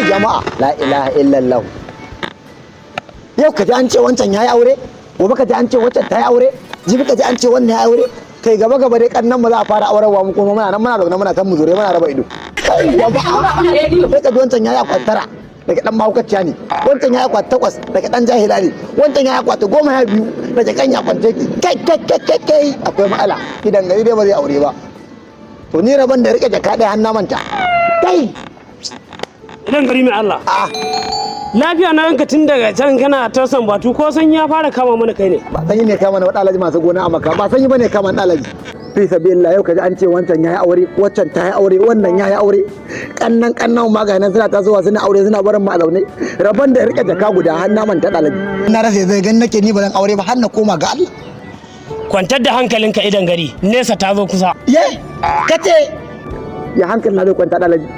Kai jama'a, la ilaha illallah. Yau ka ji an ce wancan yayi aure, gobe ka ji an ce wancan ta yi aure, jibi ka ji an ce wannan ya aure. Kai, gaba gaba dai kannan mu za a fara aurarwa, mu kuma muna nan muna zaune muna san mu zure muna raba ido. Kai jama'a, sai ka ji wancan yayi akwati 9 daga dan mahaukaciya ne, wancan yayi akwati 8 daga dan jahila ne, wancan yayi akwati 12 daga kan ya kwance ki. Kai kai kai kai kai, akwai matsala. Idan gari dai ba zai aure ba. To ni rabon da rike jaka ɗaya har na manta. Kai. Idan gari mai Allah. A. Lafiya na ranka tun daga can kana ta sambatu, ko san ya fara kama mana kai ne? Ba sanyi ne kama na alaji masu gona a maka, ba sanyi bane kama na alaji. Fi sabilillah, yau kaji an ce wancan yayi aure, wancan ta yi aure, wannan yayi aure, kannan kannan ma ga nan suna tasowa suna aure, suna barin mu a zaune. Rabon da rike jaka guda har na manta alaji. Na rasa zai gan nake ni ba zan aure ba har na koma ga Allah. Kwantar da hankalinka, idan gari nesa ta zo kusa. Ye, kace ya hankali na zai kwanta, alaji?